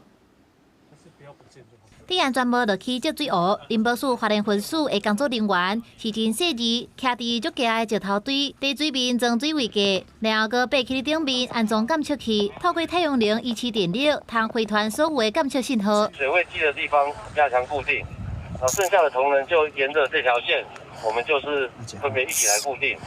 佇安全帽落去積水湖，林保署花蓮分署的工作人員是真細緻，徛佇足高的石頭堆，佇水面裝水位計，然後閣爬起頂面安裝監測器，透過太陽能維持電力，通回傳所有的監測信號。水位計的地方加強固定，剩下的同仁就沿着這條線，我們就是分別一起來固定。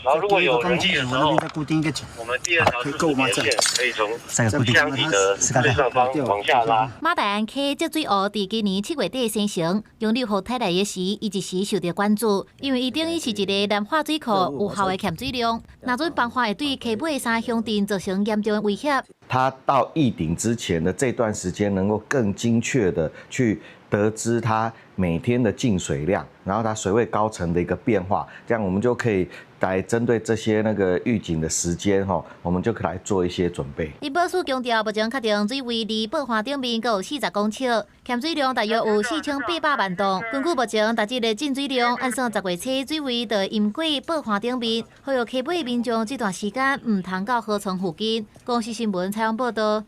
然後如果有人力的時候，我們第二條是線可以從箱體的最上方往下拉。馬大安溪積水湖佇今年7月底生成，湧入雨台來的時，伊一時受著關注，因為伊等於是一个南化水庫有效的蓄水量，若準崩岸會對溪尾三鄉鎮造成嚴重的威脅。它到溢頂之前的這段時間，能夠更精確的去得知它每天的進水量，然後它水位高程的一個變化，這樣我們就可以來針對這些那個預警的時間，吼，我們就可以來做一些準備。林保署強調，目前確定水位離報岸頂面閣有40公尺，蓄水量大約有4800萬噸。根據目前逐日的進水量，按算10月初水位就會淹過報岸頂面，呼籲溪尾民眾這段時間毋通到河床附近。公視新聞採訪報導。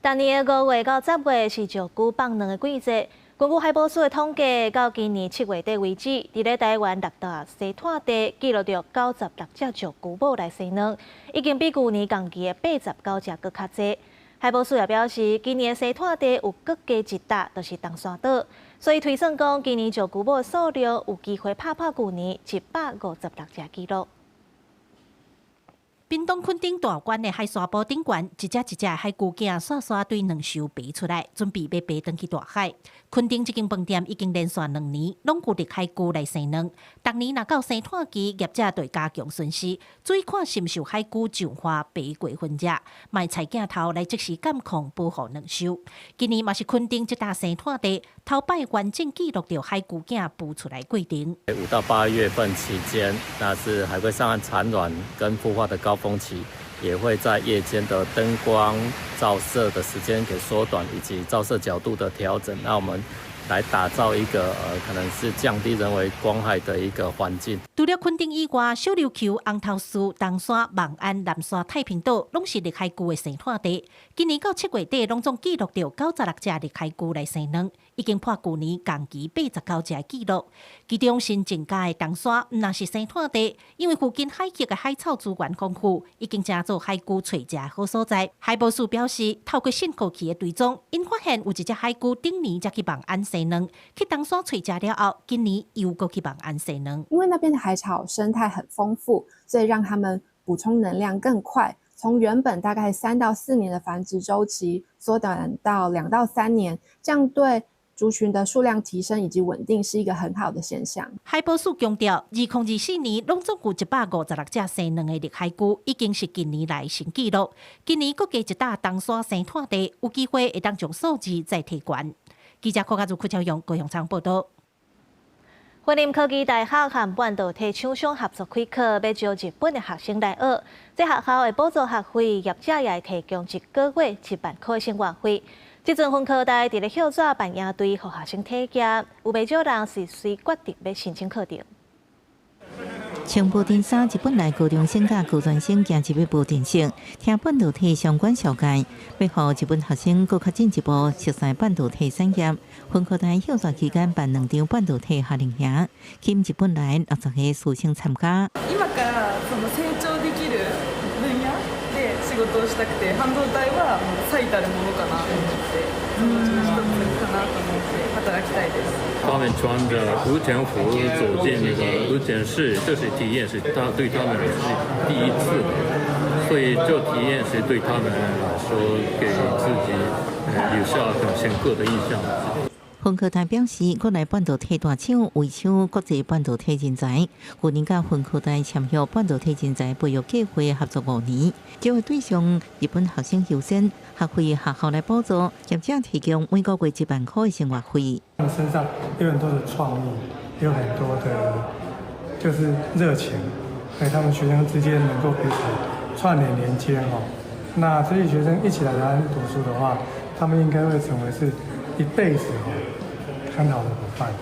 逐年的5月到10月是石龜放卵的季節。根據海保署的統計，到今年7月底為止，佇咧台灣六大沙灘地記錄著96隻石龜母來生卵，已經比舊年同期的89隻閣較濟。海保署也表示，今年的沙灘地有閣加一搭，就是東山島，所以推算講，今年石龜母的數量有機會拍破舊年156隻紀錄。屏東墾丁大觀的海沙埔頂懸，一隻一隻海龜囝煞煞對卵巢爬出來，準備欲爬轉去大海。墾丁這間飯店已經連續2年攏有綠海龜來生卵，逐年若到生湠期，業者就會加強巡視，注意看是毋是有海龜上岸爬過分隻，嘛採鏡頭來即時監控保護卵巢。今年嘛是墾丁這搭生湠地頭擺完整記錄著海龜囝孵出來過程。5到8月份期間，那是海龜上岸產卵跟孵化的高峰期，也會在夜間的燈光照射的時間給縮短，以及照射角度的調整。那我們來打造一個可能是降低人為光害的一個環境。除了墾丁以外，小琉球、紅頭嶼、東沙、望安、南沙、太平島，攏是綠海龜的生湠地。今年到7月底，攏總記錄著96隻綠海龜來生卵，已經破舊年同期89隻的紀錄。其中新增加的東沙，毋但是生湠地，因為附近海域的海草資源豐富，已經成做海龜揣食好所在。海保署表示，透過訊號器的追蹤，𪜶發現有一隻海龜頂年才去望安生卵，去東沙揣食了後，今年又閣去望安生卵。因為那邊的海草生態很豐富，所以讓他們補充能量更快。從原本大概3到4年的繁殖週期，縮短到2到3年，這樣對族群的數量提升以及穩定是一個很好的現象。海保署強調，2024年攏總有156隻生卵的綠海龜，已經是近年來新紀錄。今年閣加一搭東沙生湠地，有機會會當將數字再提懸。記者柯家如、柯超勇高雄場報道。雲林科技大學和半導體廠商合作開課，欲招日本的學生來學。這學校會補助學費，業者也會提供一個月1萬塊的生活費。這陣雲科大佇咧歇熱辦營隊，予學生體驗，有袂少人是隨決定欲申請課程。穿無陣衫，日本來高中生佮高專生行入去無陣室，聽半導體相關紹介，欲予日本學生閣較進一步熟悉半導體產業。雲科大歇熱期間辦兩場半導體夏令營，吸引日本來60個師生參加。今からその成長できる分野で仕事をしたくて、半導体はもう最たるものかなと思って、そのうちの一つかなと思って働きたいです。他們穿着無塵服走進那個無塵室，這是體驗，是他對他們是第一次的，所以這體驗是對他們來說給自己留下很深刻的印象。雲科大表示，國內半導體大廠為搶國際半導體人才，去年佮雲科大簽約半導體人才培育計劃合作5年，招的對象日本學生優先，學費學校來補助，業者提供每個月1萬塊的生活費。他們身上有很多的創意，有很多的，就是熱情，所以他們學生之間能夠彼此串聯連接哦。那這些學生一起來台灣讀書的話，他們應該會成為是一輩子很好的夥伴。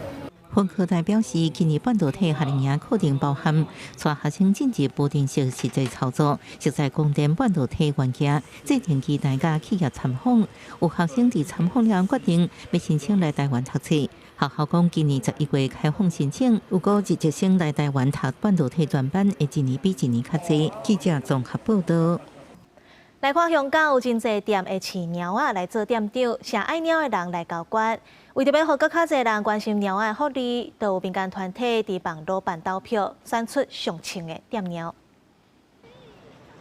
雲科大表示，今年半導體夏令營課程包含帶學生進入無塵室實際操作，熟悉光電半導體元件，做定期大佮企業參訪。有學生佇參訪了後決定欲申請來台灣讀冊。學校講，今年11月開放申請，預估日籍生來台灣讀半導體專班會一年比一年較濟。記者綜合報道。來看香港有真濟店會飼貓仔來做店長，誠愛貓的人來交關。為著欲予閣較濟人關心貓仔的福利，就有民間團體佇網路辦投票，選出上穿的店貓。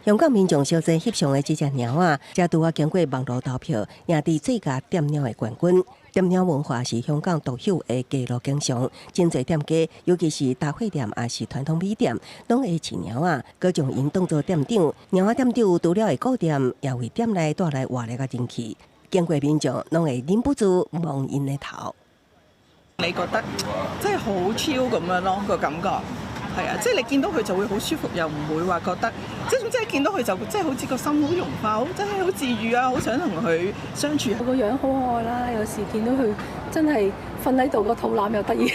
香港民眾相爭翕相的這隻貓仔，才拄仔經過網路投票，贏得最佳店貓的冠軍。店貓文化是香港獨有的街路景象，真濟店家，尤其是雜貨店抑是傳統米店，攏會飼貓仔，閣將𪜶當做店長。貓仔店長除了會顧店，也為店內帶來活力佮人氣。經過民眾攏會忍不住摸𪜶的頭。你覺得即係好 chill 咁樣咯，個感覺係啊，即係你見到佢就會好舒服，又唔會話覺得即係總之係見到佢就即係好似個心好融化，好真係好治癒啊，好想同佢相處。個樣好可愛啦，有時見到佢真係瞓喺度個肚腩又得意，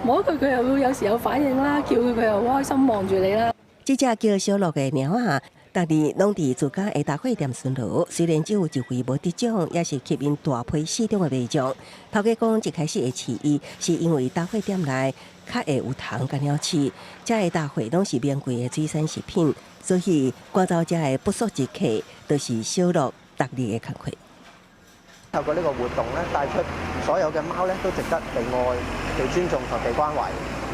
摸佢佢又會有時有反應啦，叫佢佢又好開心望住你啦。這隻叫小樂的貓仔，逐日攏佇自家的雜貨店巡邏。雖然只有一回無得獎，也是吸引大批死忠的民眾。頭家講一開始會飼伊，是因為雜貨店內較會有蟲佮鳥鼠，遮的雜貨攏是名貴的水產食品，所以趕走遮的不速之客，就是小樂逐日的工課。透過呢個活動咧，帶出所有嘅貓咧都值得被愛、被尊重同被關懷。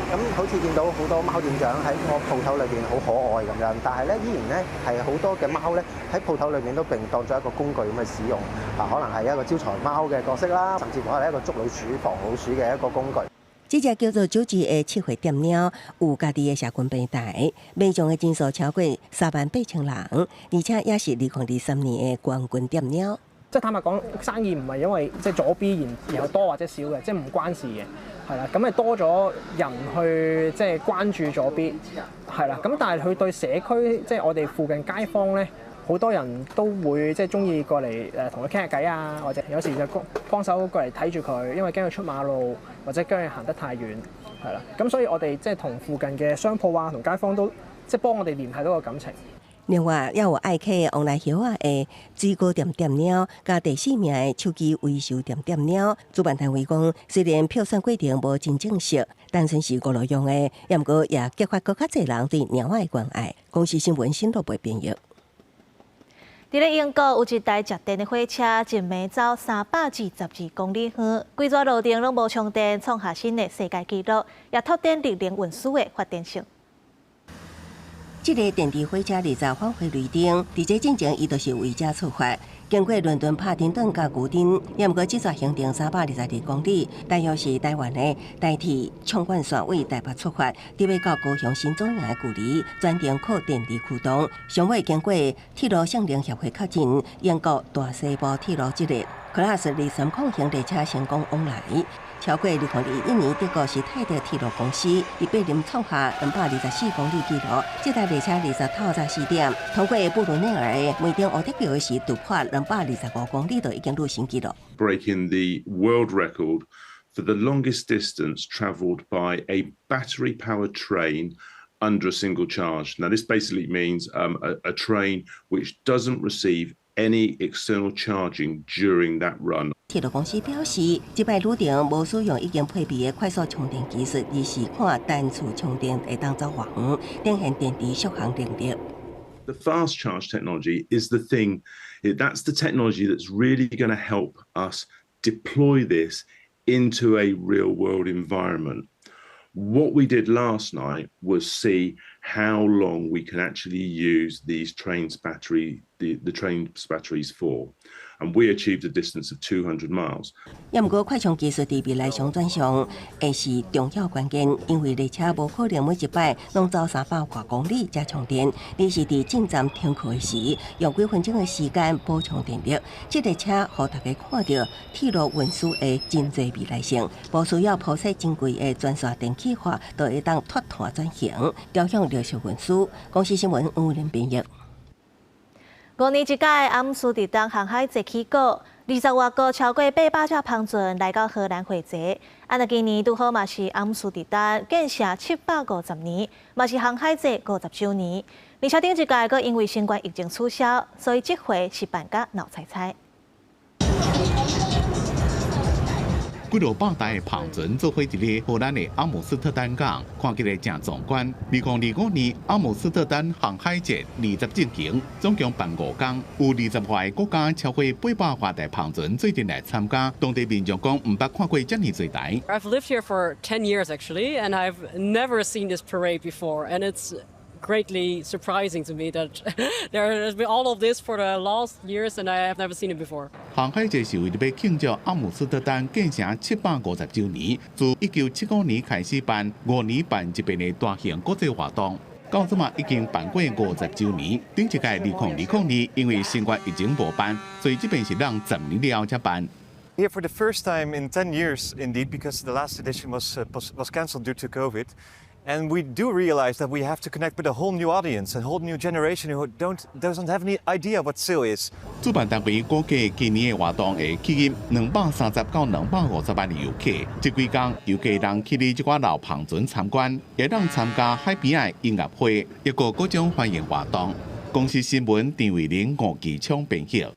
咁好似見到好多貓店長喺我鋪頭裏邊好可愛咁樣，但係咧依然咧係好多嘅貓咧喺鋪頭裏面都被當作一個工具咁去使用，啊，可能係一個招財貓嘅角色啦，甚至乎係一個捉老鼠、防老鼠嘅一個工具。這隻叫做九子的七歲店貓，有家己的社群平台，民眾的人數超過38,000人，而且也是2023年的冠軍店貓。即係坦白講，生意唔係因為即係左 B 然後多或者少嘅，即係唔關事嘅，係啦。咁係多咗人去即係關注左 B，係啦。咁但係佢對社區，即係我哋附近街坊咧，好多人都會即係中意過嚟同佢傾下偈啊，或者有時就幫手過嚟睇住佢，因為驚佢出馬路或者驚佢行得太遠，係啦。咁所以我哋即係同附近嘅商鋪啊，同街坊都即係幫我哋聯繫到個感情。另外，也有愛客王來葉仔的水果店店貓，佮第四名的手機維修店店貓。主辦單位講，雖然票選過程無真正式，單純是娛樂用的，也毋過也激發閣較濟人對貓仔的關愛。公視新聞新羅貝編譯。佇咧英國有一台食電的火車，一暝走372公里遠，規逝路程攏無充電，創下新的世界紀錄，也拓展綠能運輸的發展性。這个電池火車二十返回雷丁，佇這進前，伊就是為這出發，經過倫敦帕丁頓佮牛津，也毋過這逝行程322公里，大約是台灣的台鐵縱貫線為台北出發，佇欲到高雄新莊營的距離，全程靠電池驅動。上尾經過鐵路性能協會確認，英國大西部鐵路這个 Class 230型列車成功往來。超過2021年，德國施泰德鐵路公司佇柏林創下224公里紀錄。這台列車二十透早4點，通過布魯內爾的梅丁烏鐵橋時，突破225公里，就已經錄新紀錄。 Breaking the world record for the longest distance travelled by a battery-powered train under a single charge. Now, this basically means a train which doesn't receive any external charging during that run. 鐵路公司表示，這擺旅程無使用已經配備的快速充電技術，而是看單次充電會當走偌遠，展現電池續航能力。 The fast charge technology is the thing. That's the technology that's really going to help us deploy this into a real world environment. What we did last night was see how long we can actually use these trains battery, the train's batteries for, and we achieved a distance of 200 miles. 也毋過快充技術佇未來商轉上會是重要關鍵，因為列車無可能每一擺攏走300外公里才充電，而是佇進站停靠的時，用幾分鐘的時間補充電力。這列車予大家看著鐵路運輸的真濟未來性，無需要鋪設真貴的專線電氣化，就會當脫碳轉型，朝向綠色運輸。公視新聞黃文編譯。五年一屆阿姆斯特丹航海節起鼓，20外國超過800隻帆船來到荷蘭會齊。啊，若今年拄好嘛是阿姆斯特丹建城750年，嘛是航海節50週年。而且頂一屆閣因為新冠疫情取消，所以這回是辦甲鬧彩彩。幾落百台的帆船做伙佇咧荷蘭的阿姆斯特丹港，看起來誠壯觀。2025年阿姆斯特丹航海節二十進行，總共辦5工，有20外個國家超過800外台帆船做陣來參加。當地民眾講，毋捌看過遮爾濟台。 I've lived here for 10 years actually, and I've never seen this parade before, and it's greatly surprising to me that there has been all of this for the last years, and I have never seen it before. 航海節是為著欲慶祝阿姆斯特丹建城750週年，自1975年開始辦，5年辦一遍的大型國際活動。到這馬已經辦過50週年，頂一屆2020年因為新冠疫情無辦，所以這遍是讓10年了後才辦。 Here for the first time in 10 years, indeed, because the last edition was cancelled due to COVID. And we do realize that we have to connect with a whole new audience, a whole new generation who doesn't have any idea what sail is. 主辦單位估計今年的活動會吸引230到250萬的遊客。這幾工遊客人去佇這寡老帆船參觀，會當參加海邊的音樂會，抑閣各種歡迎活動。公視新聞陳慧玲、吳繼昌編譯。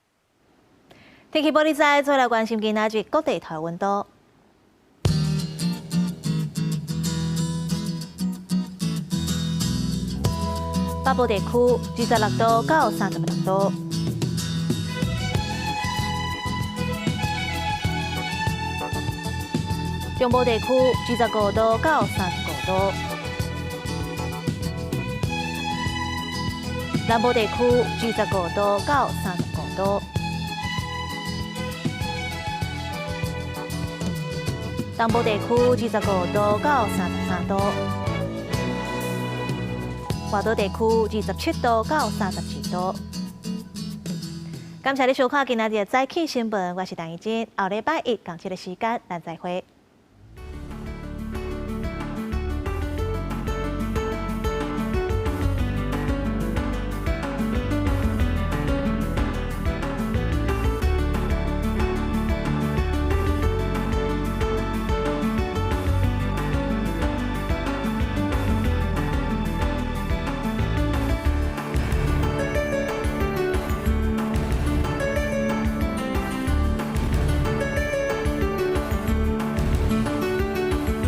天氣玻璃仔，再來關心今仔日各地頭溫度。北部地區26度到36度。中部地區25度到35度，南部地區25度到35度，東部地區25度到33度，外島地區27度到32度。感謝你收看今仔日的早起新聞，我是陳怡靜，後禮拜一仝這个時間，咱再會。